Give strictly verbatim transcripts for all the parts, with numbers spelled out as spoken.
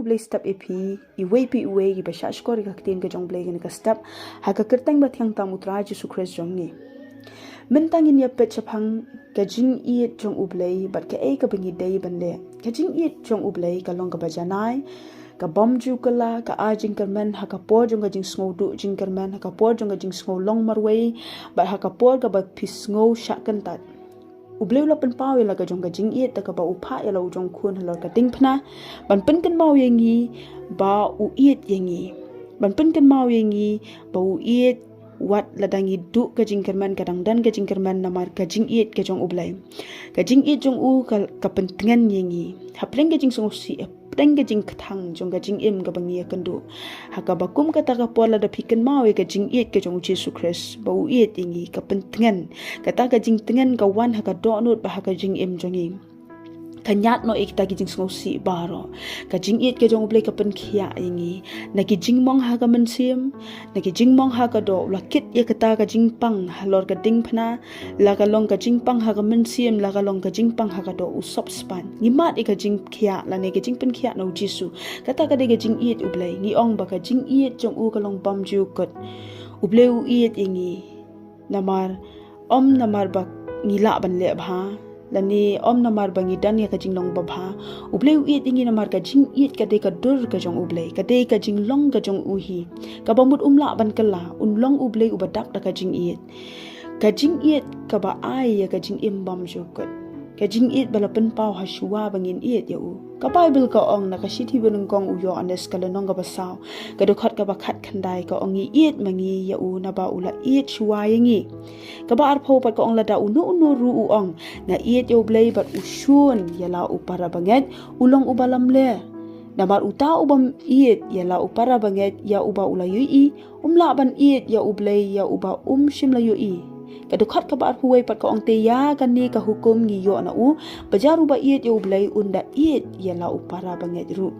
Blei step ïa phi, iwei pa iwei, iba shah shkor ïa ka ktien ka jong Blei kane ka step, ha ka kyrteng ba thiang tam U Trai Jisu Khrist jong ngi. Mynta ngin ïa peit shaphang ka jingïeit jong U Blei, bad kaei kaba ngi dei ban leh. Ka jingïeit jong U Blei ka long kaba janai, ka bym ju kylla, ka ai jingkyrmen ha ka por jong ka jingsngewduh jingkyrmen, ha ka por jong ka jingsngew long marwei, bad ha ka por kaba phi sngew shah kyntait. U Blei u la pynpaw ïa la ka jong ka jingïeit da kaba u phah ïa la u jong u khun halor ka diengphna, ban pynkynmaw ïa ngi ba u ïeit ïa ngi. Ban pynkynmaw ïa ngi ba u ïeit wat lada ngi duh ka jingkyrmen, ka dang don ka jingkyrmen, namar ka jingïeit ka jong U Blei. Ka jingïeit jong u ka, ka pyntngen ïa ngi. Hapdeng ka jingsngewsih, hapdeng ka jingkthang jong ka jingim kaba ngi ïakynduh. Ha kaba kum kata ka por lada phi kynmaw ïa ka jingïeit ka jong U Jisu Khrist, ba u ïeit ïa ngi, ka pyntngen. Kata ka jingtngen ka wan ha ka dohnud bad ha ka jingim jong ngi. Ka ñiad noh ïa kita ki jingsngewsih baroh. Ka jingïeit ka jong U Blei ka pynkhiah ïa ngi. Na ki jingmong ha ka mynsiem, na ki jingmong ha ka doh, u la kit ïa kata ka jingpang halor ka diengphna, la ka long ka jingpang ha ka mynsiem, la ka long ka jingpang ha ka doh, u sop spah. Ngi mad ïa ka jingkhiah, lane ka jingpynkhiah na U Jisu. Kata ka dei ka jingïeit U Blei, ngi ong ba ka jingïeit jong u ka long bymjukut. U Blei u ïeit ïa ngi. Namar, ym namar ba ngi lah ban leh bha, lane ym namar ba ngi don ïa ka jinglong babha. U Blei u ïeit ïa ngi namar ka jingïeit ka dei ka dur ka jong U Blei, ka dei ka jinglong ka jong u hi. Kaba mut um lah ban kylla, un long U Blei uba dak da ka jingïeit. Ka jingïeit kaba ai ïa ka jingim bymjukut. Ka jingïeit ba la pynpaw ha shuwa ba ngin ïeit ïa u. Ka Baibl ka ong na ka shithi banyngkong u Ïoannis ka lynnong kaba saw, ka dkhot kaba khatkhyndai ka ong, ngi ïeit ma ngi ïa u naba u la ïeit shuwa ïa ngi. Kaba arphew pat ka ong, lada uno uno ruh u ong, nga ïeit ïa U Blei bad u shun ïa la u para bangeit, u long uba lamler. Namar uta u bym ïeit ïa la u para bangeit ïa uba u la ïohi, um lah ban ïeit ïa U Blei ïa uba um shym la ïohi. Ka dkhot kaba arphew wei pat ka ong, te ïa kane ka hukum ngi ïoh na u, ba jar uba ïeit ïa U Blei un da ïeit ïa la u para bangeit ruh.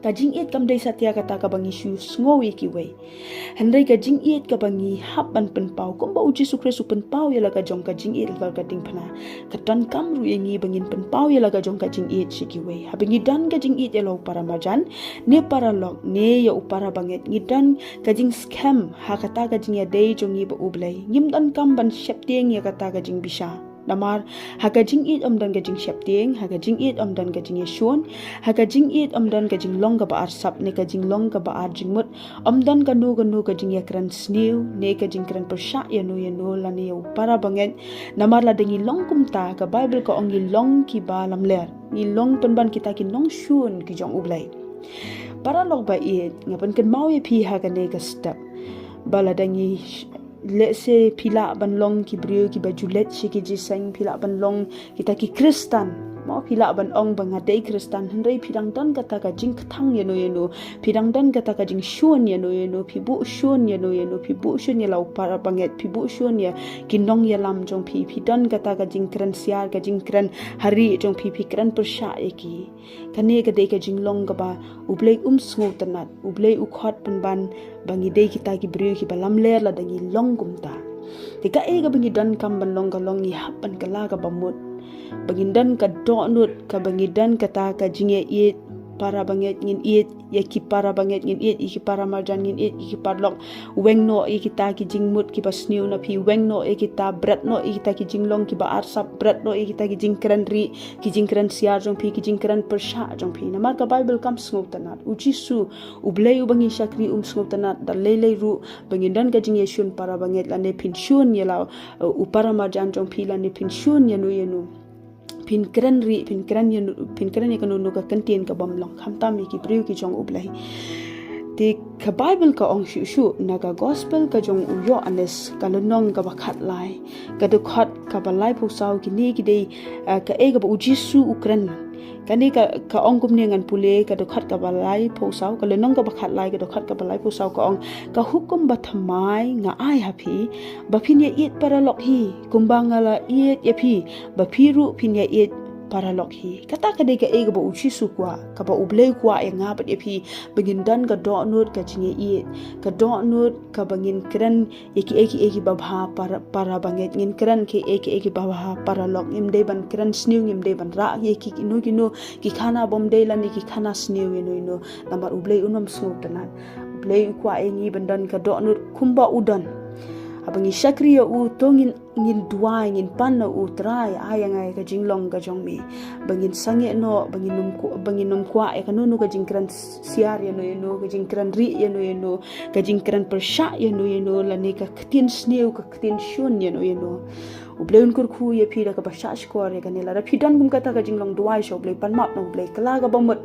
Ka jingïeit kam dei satia kata kaba ngi shu sngew ïa kiwei. Hynrei ka jingïeit kaba ngi hap ban pynpaw, kumba U Jisu Khrist u pynpaw ïa la ka jong ka jingïeit halor ka diengphna, ka donkam ruh ïa ngi ba ngin pynpaw ïa la ka jong ka jingïeit sha kiwei. Haba ngi don ka jingïeit ïa la u para marjan, ne para lok, ne ïa u para bangeit, ngi don ka jingskhem ha kata ka jingïadei jong ngi bad U Blei. Ngim donkam ban sheptieng ïa kata ka jingbishar. Namar ha ka jingïeit ym don ka jingsheptieng, ha ka jingïeit ym don ka jingïashun, ha ka jingïeit ym don ka jinglong kaba arsap ne ka jinglong kaba arjingmut, ym don kano kano ka jingïakren sniew ne ka jingkren pyrshah ïano ïano lane ïa u para bangeit. Namar lada ngi long kumta, ka Baibl ka ong ngi long kiba lamler, ngi long pynban kita ki nongshun ki jong U Blei. Para lok ba ïeit, nga pynkynmaw ïa phi ha kane ka step ba lada ngi sh-, let's say phi lah ban long ki briew kiba ju leit sha ki jingïaseng, phi lah ban long kita ki Khristan. Mo, phi lah ban ong ba nga dei Khristan, hynrei phi dang don kata ka jingkthang ïano ïano, phi dang don kata ka jingshun ïano ïano, phi buh shun ïano ïano, phi buh shun ïa la u para bangeit, phi buh shun ïa ki nongïalam jong phi, phi don kata ka jingkren siar, ka jingkren ha rieh jong phi, phi kren pyrshah ïa ki. Kane ka dei ka jinglong kaba U Blei um sngewtynnad, U Blei u khot pynban ba ngi dei kita ki briew kiba lamler lada ngi long kumta. Te kaei kaba ngi donkam ban long ka long ngi hap ban kylla kaba mut. Ba ngin don ka dohnud kaba ngi don kata ka jingïaieit, para bangeit ngin ïeit ïa ki para bangeit, ngin ïeit ïa ki para marjan, ngin ïeit ïa ki paralok. Weng noh ïa kita ki jingmut kiba sniew na phi, weng noh ïa kita, bret noh ïa kita ki jinglong kiba arsap, bret noh ïa kita ki jingkren rieh, ki jingkren siar jong phi, ki jingkren pyrshah jong phi. Namar ka Baibl kam sngewtynnad. U Jisu, U Blei uba ngi shakri um sngewtynnad da lei lei ruh ba ngin don ka jingïashun para bangeit lane phin shun ïa la, uh, u para marjan jong phi lane phin shun ïano ïano. Phin kren rieh, phin kren ïano, phin kren ïa kano kano ka kyntien ka bym long, khamtam ïa ki briew ki jong U Blei. Te ka Baibl ka ong shuh shuh na ka Gospel ka jong u Ïoannis, ka lynnong kaba khatlai, ka dkhot kaba laiphew saw, kine ki dei, ah, kaei kaba U Jisu u kren. Kane ka, ka ong kumne, ngan pule ka dkhot kaba laiphew saw, ka lynnong kaba khatlai, ka dkhot kaba laiphew saw ka ong, ka hukum bathymmai nga ai ha phi, ba phin ïaieit paralok hi, kumba nga la ïeit ïa phi, ba phi ruh phin ïaieit paralok hi. Kata ka dei kaei kaba U Jisu u kwah, kaba U Blei u kwah ïa nga bad ïa phi, ba ngin don ka dohnud ka jingïeit, ka dohnud kaba ngin kren ïa kiei kiei kiba bha para, para bangeit, ngin kren kiei kiei kiba bha paralok. Ngim dei ban kren sniew, ngim dei ban rah ïa ki kino kino ki khana bymdei lane ki khana sniew ïano ïano. Namar U Blei un ym sngewtynnad. U Blei u kwah ïa ngi ban don ka dohnud kumba u don. Haba ngi shakri ïa u, to ngin, ngin duwai, ngin pan na u: Trai, ai ïa nga ïa ka jinglong ka jong me, ba ngin sangeh noh, ba ngin ym ku-, ba ngin ym kwah ïa kano kano ka jingkren siar ïano ïano, ka jingkren rieh ïano ïano, ka jingkren pyrshah ïano ïano, lane ka ktien sniew, ka ktien shun ïano ïano. U Blei un kyrkhu ïa phi da kaba shahshkor ïa kane. Lada phi don kum kata ka jinglong, duwai sha U Blei, pan map na U Blei, kylla kaba mut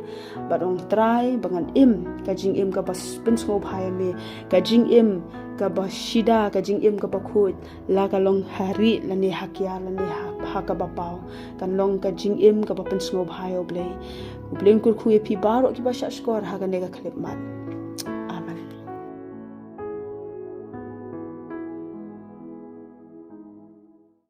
bad ong: Trai, ba ngan im ka jingim kaba s-, pynsngewbha ïa me, ka jingim kaba shida, ka jingim kaba khuid, la ka long ha rieh lane ha kiar lane ha, ha kaba paw. Kan long ka jingim kaba pynsngewbha ïa U Blei. U Blei un kyrkhu ïa phi baroh kiba shahshkor ha kane ka khyllipmat.